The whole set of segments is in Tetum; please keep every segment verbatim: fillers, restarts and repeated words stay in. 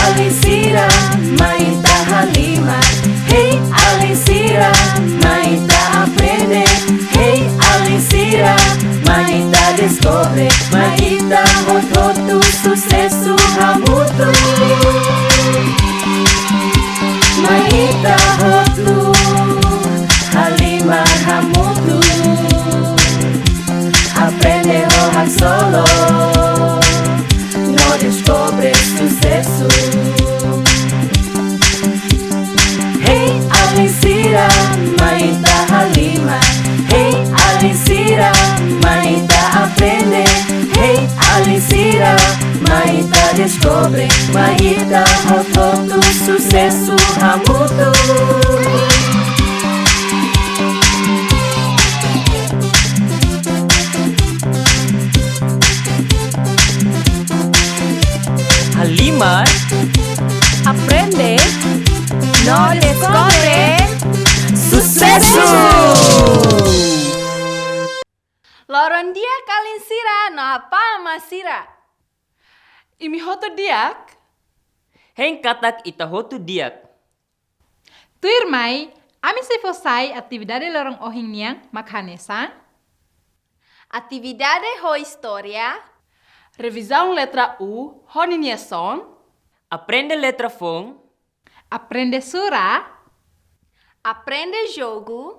Alin sira, mai ita halimar. Hey, alin sira, mai ita aprende. Hey, alin sira, mai ita deskobre. Mai ita hotu-hotu susesu hamutuk. Mai ita hotu halimar hamutuk. Aprende ho haksolok no deskobre susesu. Hey, alin sira, mai ita halimar. Hey, alin sira, mai ita aprende. Hey, alin sira, mai ita deskobre. Mai ita hotu-hotu susesu hamutuk. Halimar, aprende no deskobre susesu. Loron di'ak alin sira no apá amá sira. Imi hotu di'ak? Hein katak ita hotu di'ak. Tuirmai, ami sei fó sai atividade loron ohin nian mak hanesan: atividade ho istória. Revizaun letra U ho ninia son. Aprende letra foun. Aprende sura. Aprende jogu.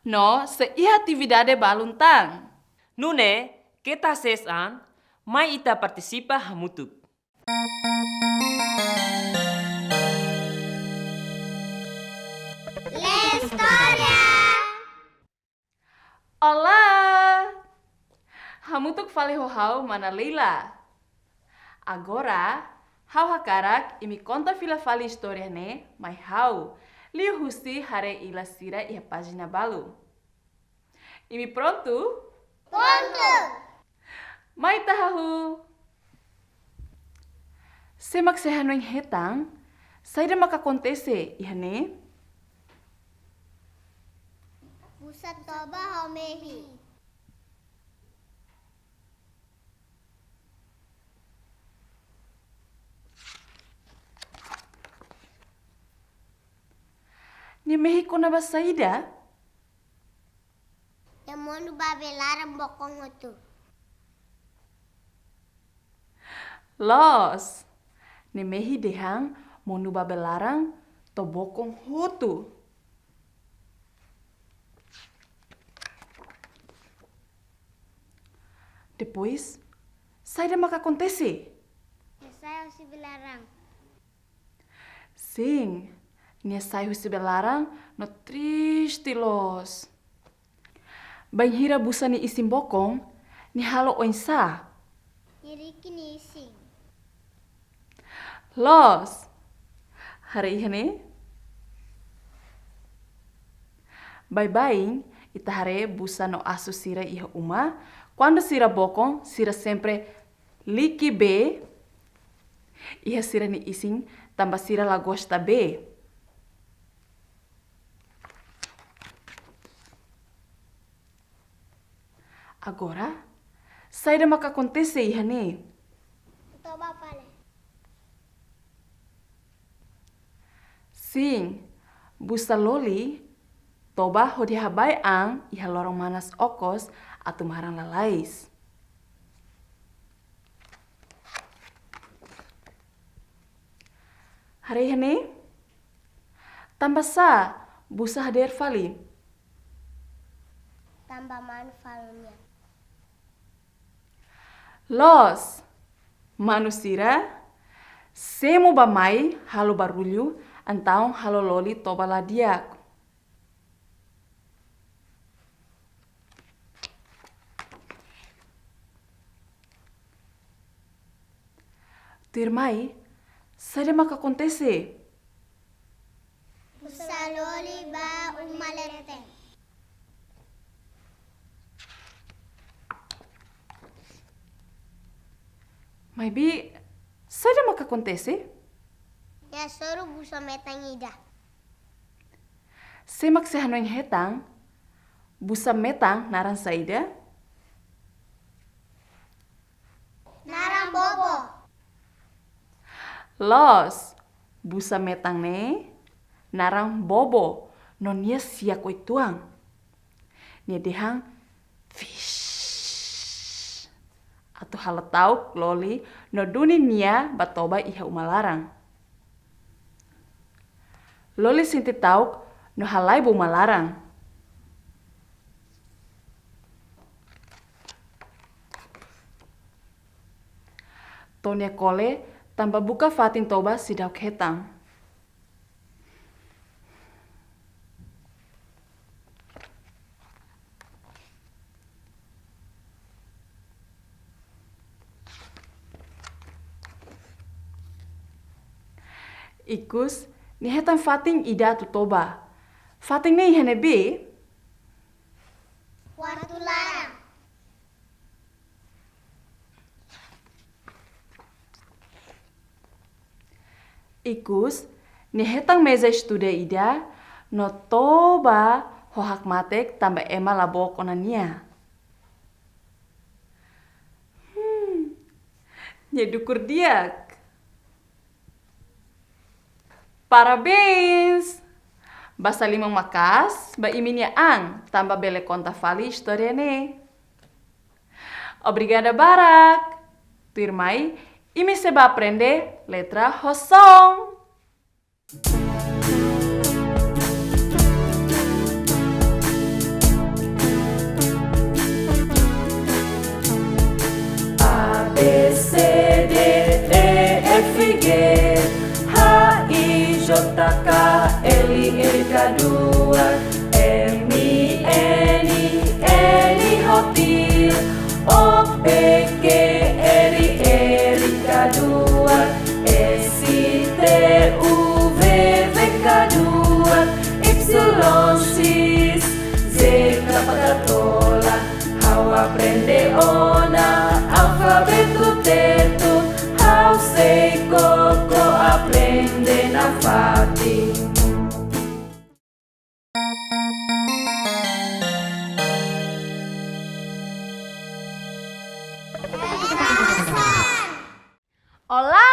No sei iha atividade balun tan. Nune'e, keta hasees an, mai ita partisipa hamutuk. Lee istória. Olá! Hamutuk fali ho ha'u, mana Leila. Agora, ha'u hakarak imi konta fila fali istória ne'e mai ha'u, liuhusi haree ilas sira iha pájina balu. Imi prontu? Prontu! Mai ita hahú. Sé mak sei hanoin hetan, saida mak akontese iha ne'e? Busa toba ho mehi. Nia mehi kona-ba saida? Nia monu ba bee laran bokon hotu. Loos. Nia mehi dehan monu ba bee laran to'o bokon hotu. Depois, saida mak akontese? Nia sai husi bee laran. Sin, nia sai husi bee laran no triste loos. Bainhira busa nia isin bokon, nia halo oinsá? Nia riki nia isin. Loos. Haree iha ne'e. Baibain, ita haree busa no asu sira iha uma. Kuandu sira bokon, sira sempre liki bee iha sira-nia isin, tanba sira la gosta bee. Agora, saida mak akontese iha ne'e? Toba fali. Sin, busa loli toba hodi habai an iha loron manas okos atu maran lalais. Haree iha ne'e? Tanba sá busa hadeer fali? Tanba manu falun nian. Loos, manu sira, semo bá-mai halo barullu, entaun halo loli toba la di'ak. Tuirmai, saida mak akontese? Busa loli ba uma leten. Maibé, saida mak akontese? Nia hasoru busa metan ida. Sé mak sei hanoin hetan, busa metan naran saida? Naran Bobo. Loos, busa metan ne'e naran Bobo, no nia siak uitoan. Nia dehan fish atu halo ta'uk Loli no duni nia ba toba iha uma laran. Loli sente ta'uk no halai ba uma laran. To'o nia kole tanba buka fatin toba seidauk hetan. Ikus, nia hetan fatin ida atu toba. Fatin ne'e iha ne'ebé? Kuartu laran. Ikus, nia hetan meza estuda ida, no toba ho hakmatek tanba ema la book ona nia. Hmm, nia dukur di'ak. Parabéns! Basa liman maka'as ba imi-nia an, tanba bele konta fali istória ne'e. Obrigada barak! Tuirmai, imi sei bá aprende letra ho son. A, B, C, D, E, F, G, H, I, J, K, L, M, K dua, M, N, N, hotil, O, P, Q, R, R, K dua, S, T, U, V, V, K dua, Y, X, Z, K, K tola. Ha'u aprende ona alfabetu Tetun, ha'u sei koko aprende nafatin. Olá!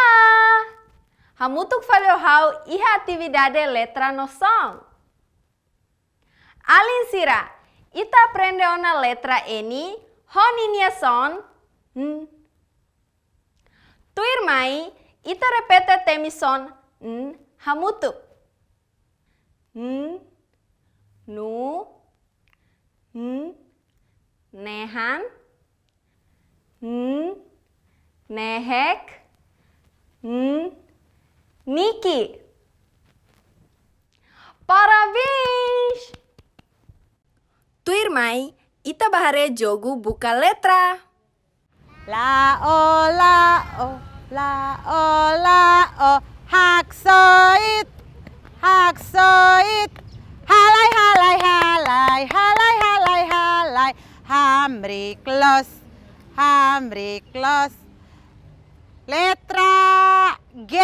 Hamutuk fali ho ha'u iha atividade letra no son. Alin sira, ita aprende ona letra N ho ninia son N. Tuirmai, ita repete temi son N hamutuk. N, nu, N, nehan, N, nehek, N, niki. Parabéns! Tuirmai, ita bá haree jogu buka letra. La'o, la'o, la'o, la'o, haksoit, haksoit, halai, halai, halai, halai, halai, halai, hamriik loos, hamriik loos. Letra G.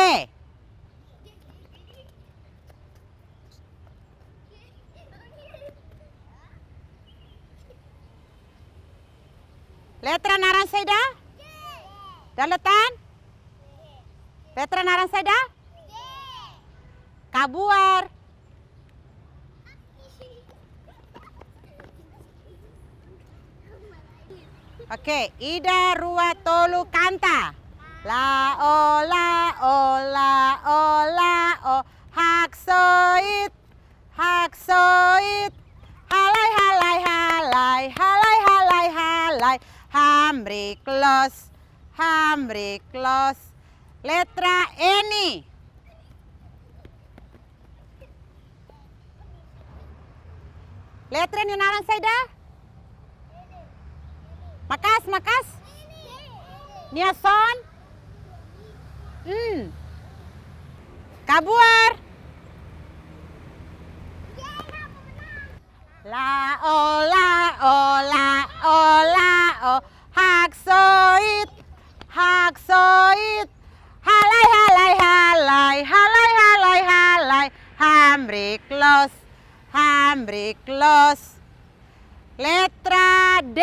Letra naran saida? Dala tan? Letra naran saida? Kabuar. Oke, ida, rua, tolu, kanta. La'o, la'o, la'o, la'o, haksoit, haksoit, halai, halai, halai, halai, halai, halai, hamriik loos, hamriik loos. Letra N. Letra nia naran saida? Maka'as, maka'as. Nia son? N. Kabuar. La'o, la'o, la'o, la'o, haksoit, haksoit, halai, halai, halai, halai, halai, halai, hamriik loos, hamriik loos. Letra D.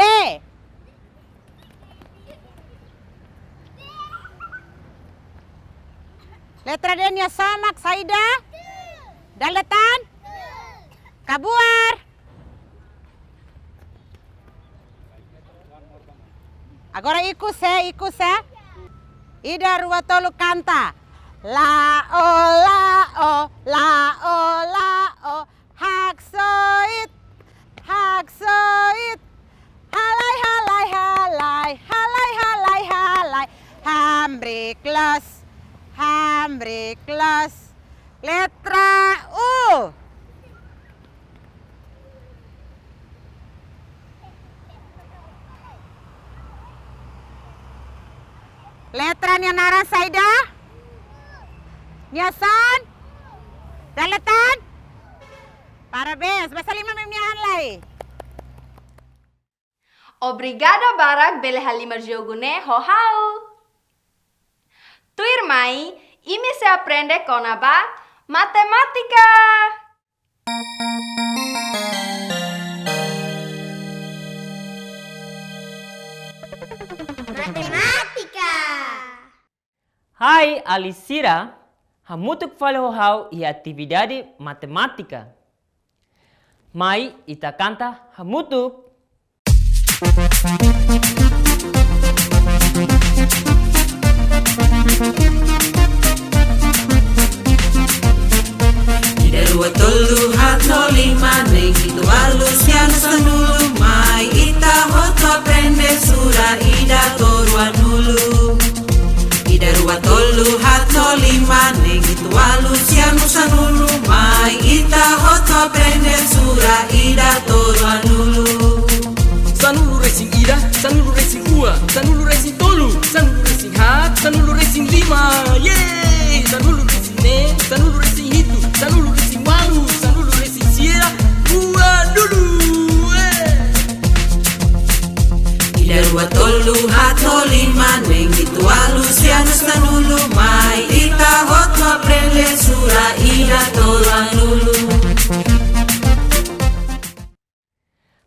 Letra D nia somak saida? Dala tan? Kabuar. Agora ikus, ikus. Ida, rua, tolu, kanta. La'o, la'o, la'o, la'o, haksoit, haksoit. Halai, halai, halai, halai, halai, halai. Hamriik loos, hamriik loos. Letra U. Letra nia naran saida? Nia sound? Dala tan? Parabéns, basa liman ba imi-nia an lai. Obrigada barak bele halimar jogu ne'e ho ha'u. Tuirmai, imi sei aprende kona-ba matemátika. Matemátika. Hai alin sira, hamutuk fali ho ha'u iha atividade matemátika. Mai ita kanta hamutuk. Ida, rua, tolu, haat, lima, neen, hitu, ualu, sia, neen, sanulu, mai ita hotu aprende sura ida to'o ruanulu. Ida, rua, tolu, haat, lima, neen, hitu, ualu, sia, neen, sanulu, mai ita hotu aprende sura ida to'o ruanulu. Sanulu-resin-ida, sanulu-resin-rua, sanulu-resin-tolu, sanulu-resin-haat, sanulu-resin-lima. Yeay! Sanulu-resin-neen, sanulu-resin-hitu, sanulu-resin-ualu, sanulu-resin-sia, ruanulu. Eh! Ida, rua, tolu, haat, lima, neen, hitu, ualu, sia, neen, sanulu, mai ita hotu aprende sura ida to'o ruanulu.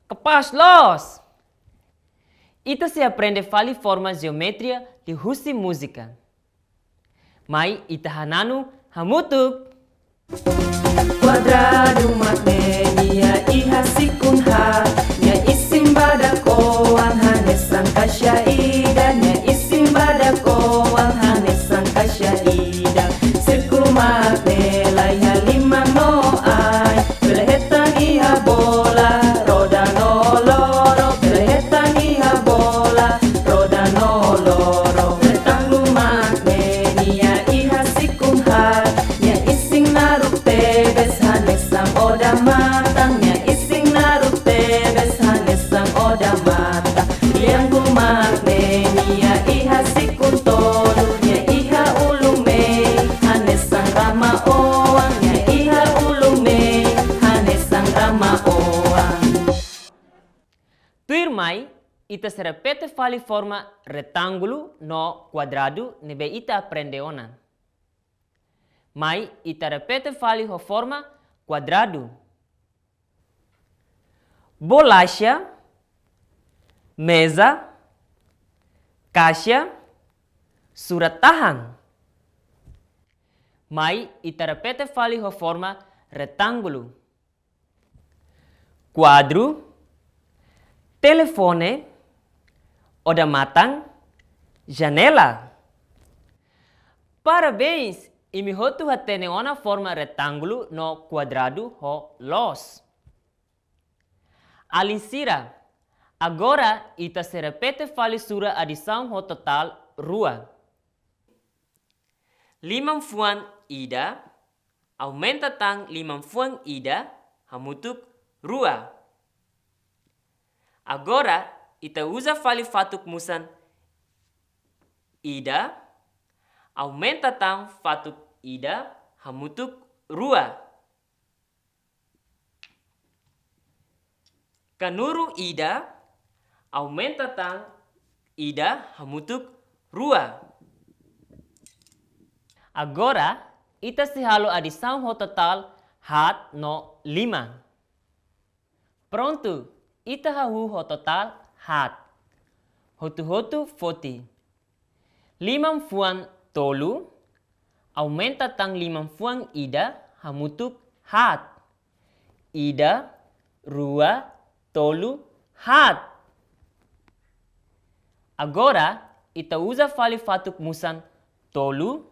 Kapás loos! Ita sei aprende fali forma jeometria liuhusi múzika. Mai ita hananu hamutuk. Kuadradu mak ne'e nia iha sikun haat, nia isin badak-oan hanesan kaixa ida, nia isin badak-oan hanesan kaixa ida. Sírkulu mak ne'e la iha liman no ai, bele hetan iha bola, roda no loro, bele hetan iha bola, roda no loro. Retángulu mak ne'e nia iha sikun haat, nia isin naruk tebes hanesan odamatan, nia isin naruk tebes hanesan odamatan. Triángulu mak ne'e nia iha sikun tolu, nia iha ulun mein hanesan rama-oan, nia iha ulun mein hanesan rama-oan. Tuirmai, ita sei repete fali forma retángulu no kuadradu ne'ebé ita aprende ona. Mai ita repete fali ho forma kuadradu. Bolaxa, meza, kaixa, surat-tahan. Mai ita repete fali ho forma retángulu. Kuadru, telefone, odamatan, janela. Parabéns! Imi hotu hatene ona forma retángulu no kuadradu ho loos. Alin sira, agora ita sei repete fali sura adisaun ho totál rua. Liman-fuan ida, aumenta tan liman-fuan ida, hamutuk rua. Agora, ita uza fali fatuk musan ida, aumenta tan fatuk ida, hamutuk rua. Kanuru ida, aumenta tan ida, hamutuk rua. Agora, ita sei halo adisaun ho totál haat no lima. Prontu, ita hahú ho totál haat. Hotu-hotu foti. Liman-fuan tolu, Aumenta tan liman-fuan ida hamutuk haat. Ida, rua, tolu, haat. Agora, ita uza fali fatuk musan tolu.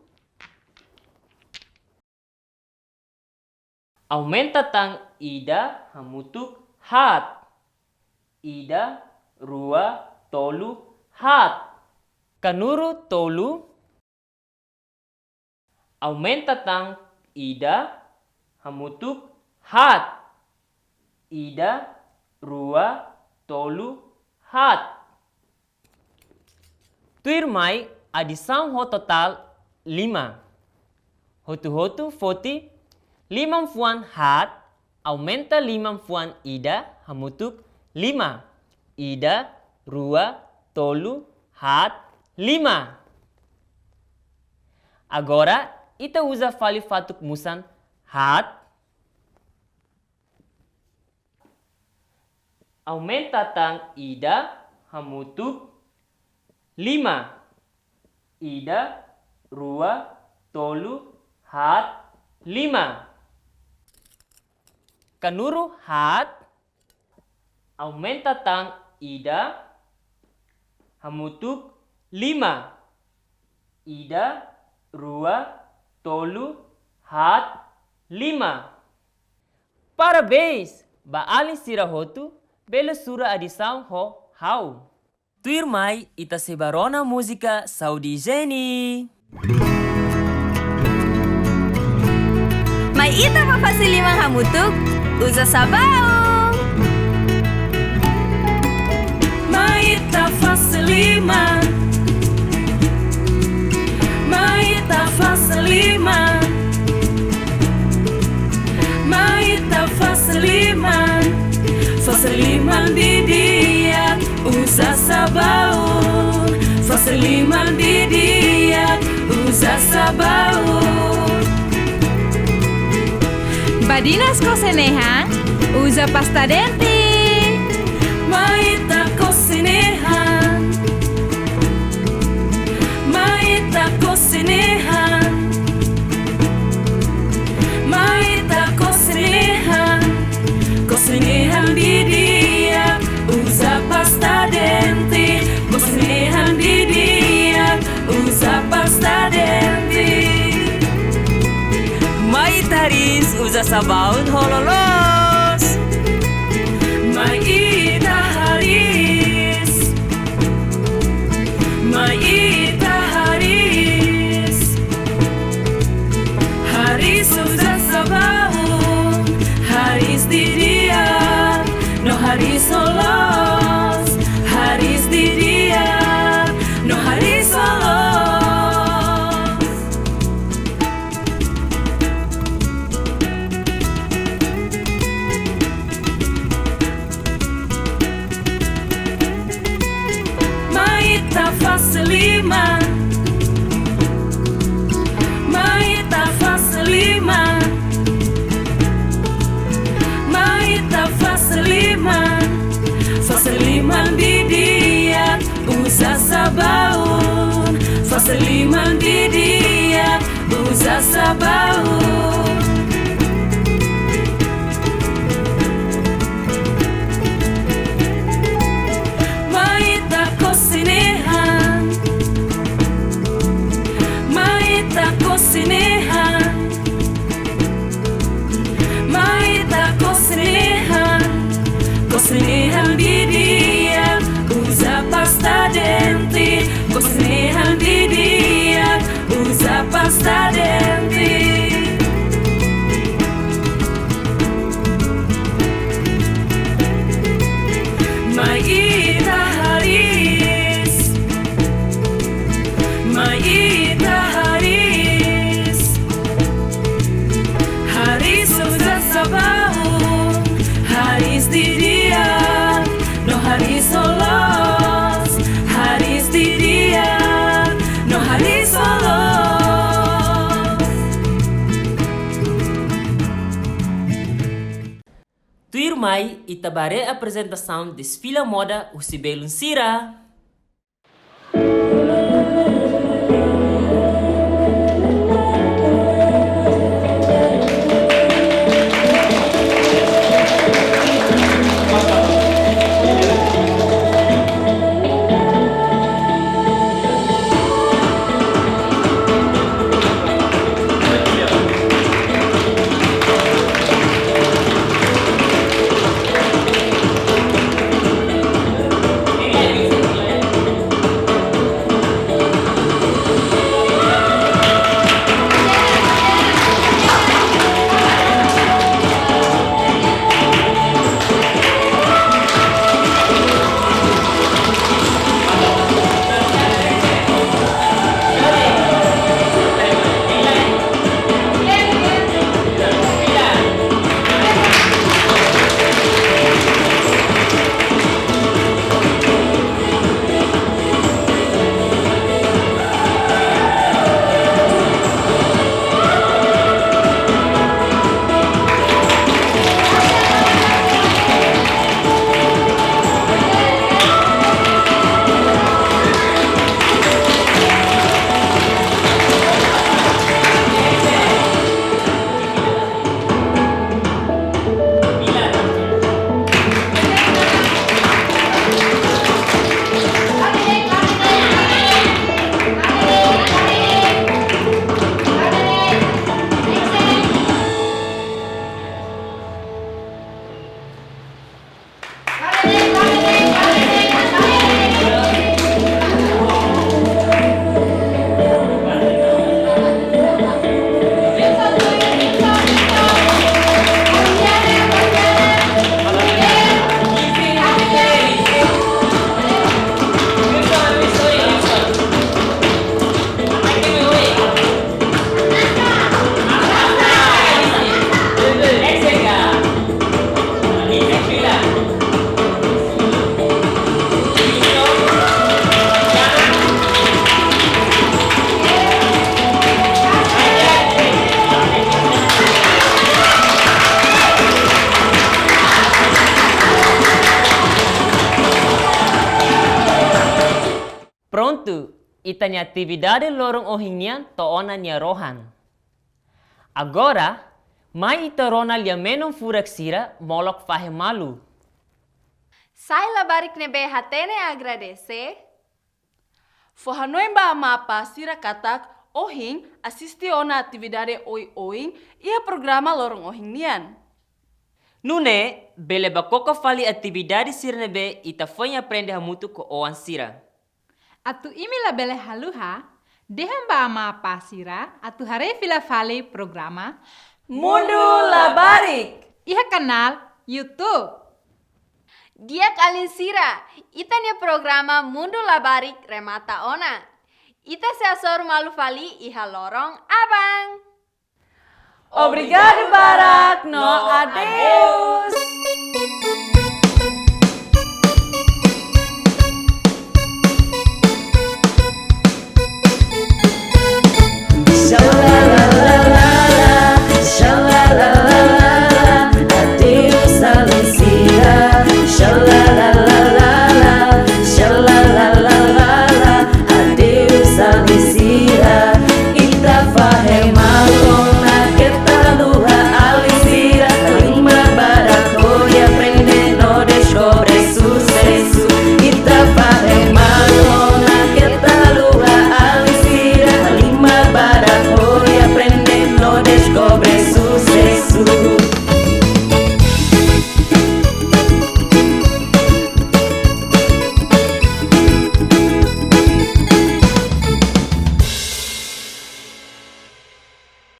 Aumenta tan ida hamutuk haat. Ida, rua, tolu, haat. Kanuru tolu. Aumenta tan ida hamutuk haat. Ida, rua, tolu, haat. Tuirmai adisaun ho totál lima. Hotu-hotu foti liman-fuan haat, aumenta liman-fuan ida hamutuk lima. Ida, rua, tolu, haat, lima. Agora, ita uza fali fatuk musan haat. Aumenta tan ida hamutuk lima. Ida, rua, tolu, haat, lima. Kanuru haat. Aumenta tan ida hamutuk lima. Ida, rua, tolu, haat, lima. Parabéns ba alin sira hotu, bele sura adisaun ho ha'u. Tuirmai ita sei bá rona múzika Saúde Hijiene. Mai ita bá fase liman hamutuk, uza sabaun. Mai ita fase liman. Mai ita fase liman. Mai ita fase liman. Fase liman didi'ak, uza sabaun. Fase liman didi'ak, uza sabaun. Badinas kose nehan, uza pasta dente. Mai ita kose nehan. Mai ita kose nehan. Mai ita kose nehan. Kose nehan didi'ak, uza pasta dente. Kose nehan didi'ak, uza pasta dente. Mai ita hariis, uza sabaun ho loloos. Mai ita hariis. Mai ita hariis. Hariis uza sabaun. Hariis didi'ak. No hariis loloos. Hariis didi'ak. No hariis loloos. Mai ita fase liman. Mai ita fase liman. Mai ita fase liman. Fase liman didi'ak, uza sabaun. Fase liman didi'ak, uza sabaun. Mai ita kose nehan. Mai ita kose nehan. Mai ita kose nehan. Kose nehan didi'ak, uza pasta dente. Kose nehan didi'ak, uza pasta dente. Mai ita hariis. Mai ita hariis. Hariis uza sabaun. Hariis didi'ak. No hariis loloos. Hariis didi'ak. No hariis loloos. Tuirmai, ita bá haree aprezentasaun desfila moda husi belun sira. Ita-nia atividade loron ohin nian to'o ona nia rohan. Agora, mai ita rona lia-menon furak sira molok fahe malu. Sai labarik ne'ebé hatene agradese. Fó-hanoin ba aman-apan sira katak ohin asiste ona atividade oioin iha programa loron ohin nian. Nune'e, bele bakoko fali atividade sira ne'ebé ita foin aprende hamutuk ho oan sira. Atu imi labele haluha, dehan ba aman-apan sira atu haree fila fali programa Mundu Labarik iha kanál YouTube. Di'ak alin sira, ita-nia programa Mundu Labarik remata ona. Ita sei hasoru malu fali iha loron aban. Obrigadu barak no adeus.